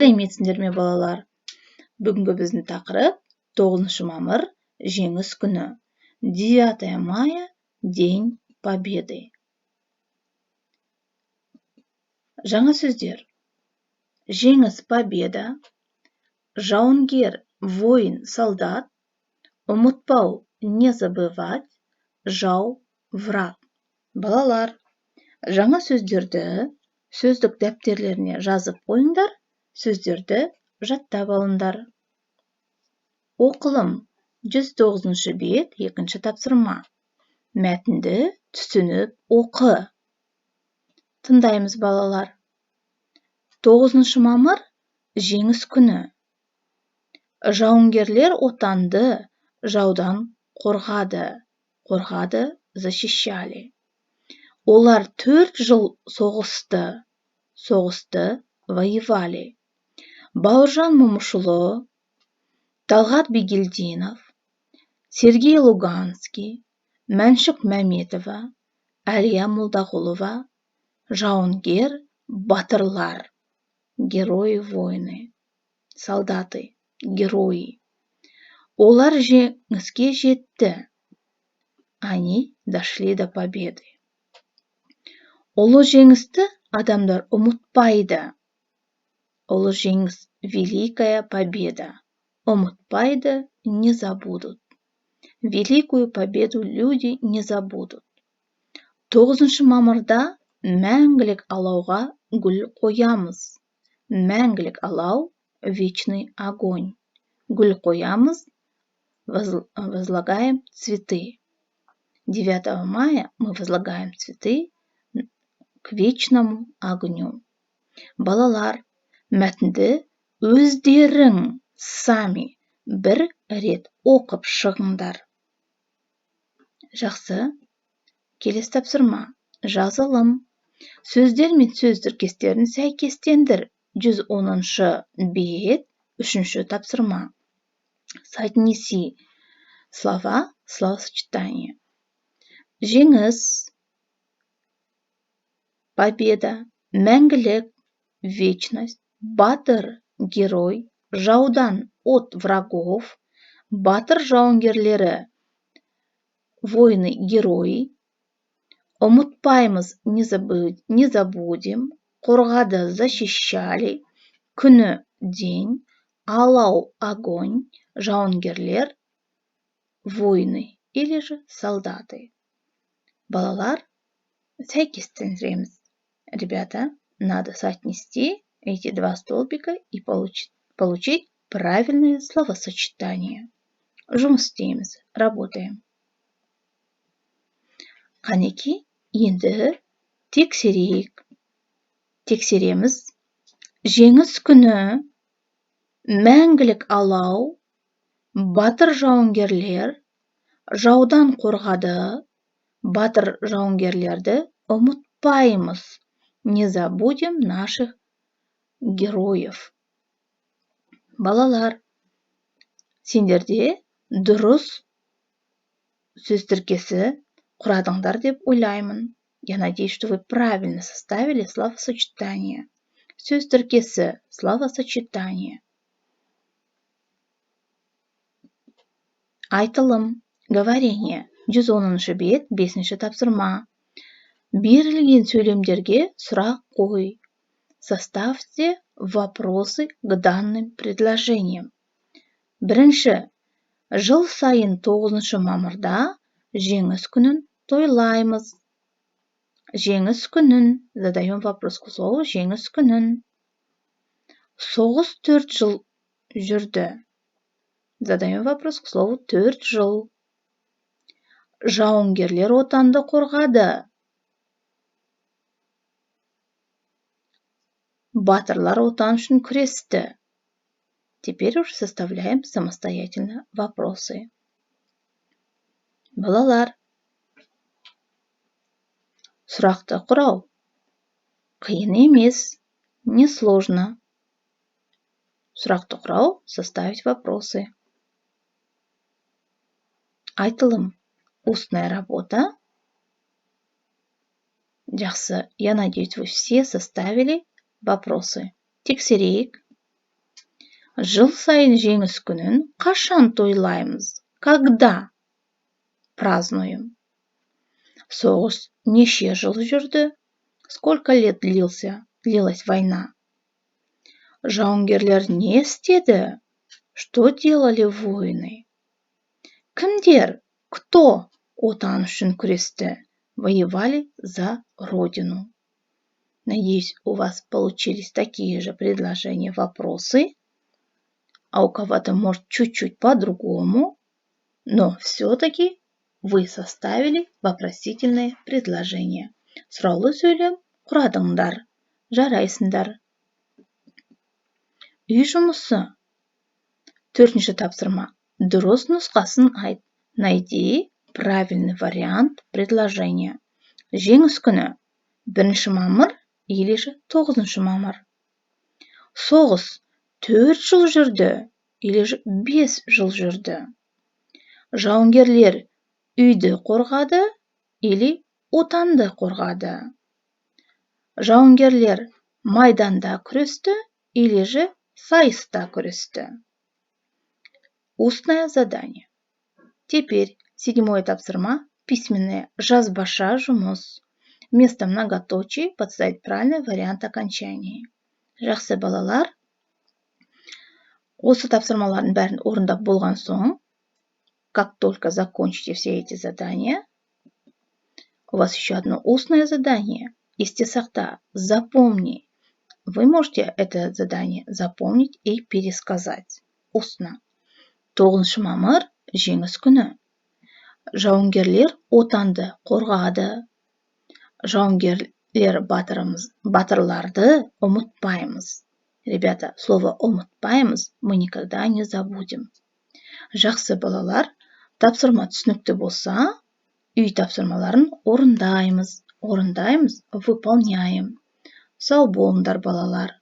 Сәлеметсіңдер ме, балалар! Бүгінгі біздің тақырып: 9 мамыр – Жеңіс күні. 9 мая – День Победы. Жаңа сөздер: жеңіс – победа, жауынгер – воин, солдат, ұмытпау – не забывать, жау – враг. Балалар, жаңа сөздерді сөздік дәптерлеріне жазып қойыңдар, сөздерді жаттап алыңдар. Оқылым, 109 бет, екінші тапсырма. Мәтінді түсініп оқы. Тыңдаймыз, балалар. 9 мамыр – Жеңіс күні. Жауынгерлер Отанды жаудан қорғады. Қорғады – защищали. Олар 4 жыл соғысты. Соғысты – воевали. Бауыржан Момышұлы, Талғат Бигелдинов, Сергей Луганский, Мәншүк Мәметова, Әлия Молдағұлова – жауынгер батырлар, герои, воины, солдаты, герои. Олар жеңіске жетті. Они дошли до победы. Ұлы жеңісті адамдар ұмытпайды. Ұлы жеңіс – Великая Победа. Ұмытпайды – не забудут. Великую Победу люди не забудут. 9 мамырда мәңгілік алауға гүл қоямыз. Мәңгілік алау – вечный огонь, гүл қоямыз – возлагаем цветы. 9 мая мы возлагаем цветы к вечному огню. Балалар, мәтінді өздерің, сами, бір рет оқып шығыңдар. Жақсы. Келесі тапсырма. Жазылым. Сөздер мен сөз тіркестерін сәйкестендір. 110 бет, үшінші тапсырма. Соотнеси слова, словосочетание. Жеңіс – победа, мәңгілік – вечность, батыр – герой, жаудан – от врагов, батыр жауынгерлері – воины, герои, ұмытпаймыз – не забудем, қорғады – защищали, күні – день, алау – огонь, жауынгерлер – воины или же солдаты. Балалар, сәйкестендіреміз. Ребята, надо соотнести эти два столбика и получить правильное словосочетание. Жұмыс істейміз, работаем. Қанеки, енді тексерейік. Тексереміз. Жеңіс күні, мәңгілік алау, батыр жауынгерлер, жаудан қорғады, батыр жауынгерлерді ұмытпаймыз – не забудем наших героев. Балалар, сендерде дұрыс сөз тіркесі құрадыңдар деп ойлаймын. Я надеюсь, что вы правильно составили словосочетание. Сөз тіркесі – словосочетание. Айтылым, говорение. 110 бет, бесінші тапсырма. Берілген сөйлемдерге сұрақ қой. Составьте вопросы к данным предложениям. Бірінші. Жыл сайын 9 мамырда Жеңіс күнін тойлаймыз. Жеңіс күнін. Задаем вопрос к слову «жеңіс күнін». Соғыс 4 жыл жүрді. Задаем вопрос к слову «4 жыл». Жауынгерлер Отанды қорғады. Батырлар Отан үшін күресті. Теперь уже составляем самостоятельно вопросы. Балалар, сұрақты құрау қиын емес, несложно. Сұрақты құрау – составить вопросы. Айтылым, устная работа. Жақсы. Я надеюсь, вы все составили вопросы. Тексерейік. Жыл сайын Жеңіс күнін қашан тойлаймыз? Когда празднуем? Соғыс неше жыл жүрді? Сколько лет длилась война? Жауынгерлер не істеді? Что делали воины? Кімдер, кто Отан үшін күресті? Воевали за Родину. Надеюсь, у вас получились такие же предложения, вопросы, а у кого-то, может, чуть-чуть по-другому, но все-таки вы составили вопросительное предложение. Сұраулы сөйлем құрадыңдар, жарайсыңдар. Үй жұмысы. Төртінші тапсырма. Дұрыс нұсқасын айт. Найди правильный вариант предложения. Жеңіс күні 1 мамыр или же 9 мамыр? Соғыс 4 жыл жүрді или же 5 жыл жүрді? Жауынгерлер үйді қорғады или Отанды қорғады? Жауынгерлер майданда күресті или же сайыста күресті? Устное задание. Теперь седьмое тапсырма, письменное, жазбаша жұмыс. Вместо многоточий подставить правильный вариант окончания. Жақсы, балалар. Осы тапсырмалардың бәрін орындап болған соң, как только закончите все эти задания, у вас еще одно устное задание. Есте сақта, запомни. Вы можете это задание запомнить и пересказать устно. 9 мамыр – Жеңіс күні. Жауынгерлер Отанды қорғады. Жауынгерлер батырымыз, батырларды ұмытпаймыз. Ребята, слово «ұмытпаймыз» мы никогда не забудем. Жақсы, балалар, тапсырма түсінікті болса, үй тапсырмаларын орындаймыз. Орындаймыз, выполняем. Сау болыңдар, балалар.